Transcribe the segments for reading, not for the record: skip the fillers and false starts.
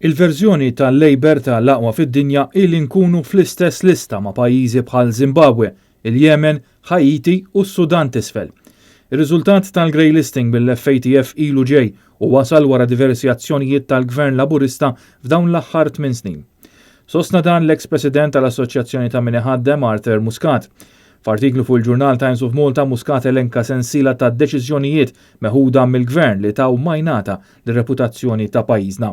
Il-verżjoni tal-Labour ta' l-aqwa fid-dinja hi li nkunu fl-istess lista ma' pajjiżi bħal Zimbabwe, il-Jemen, Ħaiti u s-Sudan t'Isfel. Ir-riżultat tal-grey listing mill-FATF ilu ġej u wasal wara diversi azzjonijiet tal-Gvern Laburista f'dawn l-aħħar tmin snin. Sostna dan l-eks President tal-Assoċjazzjoni ta' Min Iħaddem Arthur Muscat. F'artiklu fuq il-ġurnal Times of Malta, Muscat elenka sensiela ta' deċiżjonijiet meħuda mill-Gvern li taw majnata lir-reputazzjoni ta' pajjiżna.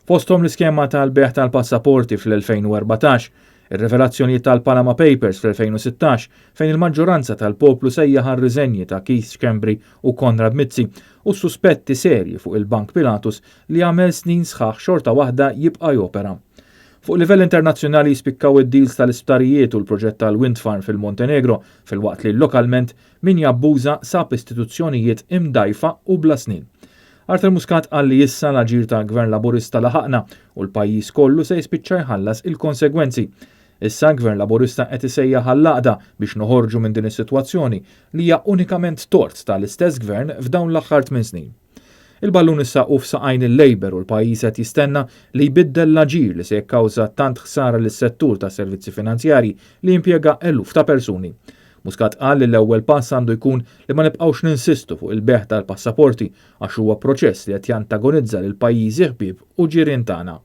Fosthom l-iskema tal-bejgħ tal-passaporti fl-2014, ir-rivelazzjonijiet tal-Panama Papers fl-2016 fejn il-maġġoranza tal-poplu sejjaħ għar-riżenji ta' Keith Schembri u Konrad Mizzi u suspetti serji fuq il-Bank Pilatus li għamel snin sħaħ xorta waħda jibqa' jopera. Fuq livell internazzjonali jispikkaw id-deals tal-isptarijiet u l-proġett tal-wind farm fil-Montenegro, filwaqt li lokalment min jabbuża sab istituzzjonijiet imdajfa u bla snin. Arthur Muscat qal li issa l-aġir ta' Gvern Laburista laħaqna u l-pajjiż kollu se jispiċċa jħallas il-konsegwenzi. Issa Gvern Laburista qed isejjaħ għall-għaqda biex noħorġu minn din is-sitwazzjoni li hija unikament tort tal-istess gvern f'dawn l-aħħar 8 snin. Il-ballun issa hu f'saqajn il-Labour u l-pajjiż qed jistenna li jbiddel l-aġir li se jikkawża tant ħsara lis-settur ta' servizzi finanzjari li jimpjega eluf ta' persuni. Muscat qal li l-ewwel pass għandu jkun li ma nibqgħux ninsistu fuq il-bejgħ tal-passaporti għax huwa proċess li qed jantagonizza lil pajjiżi ħbieb u ġirien tagħna.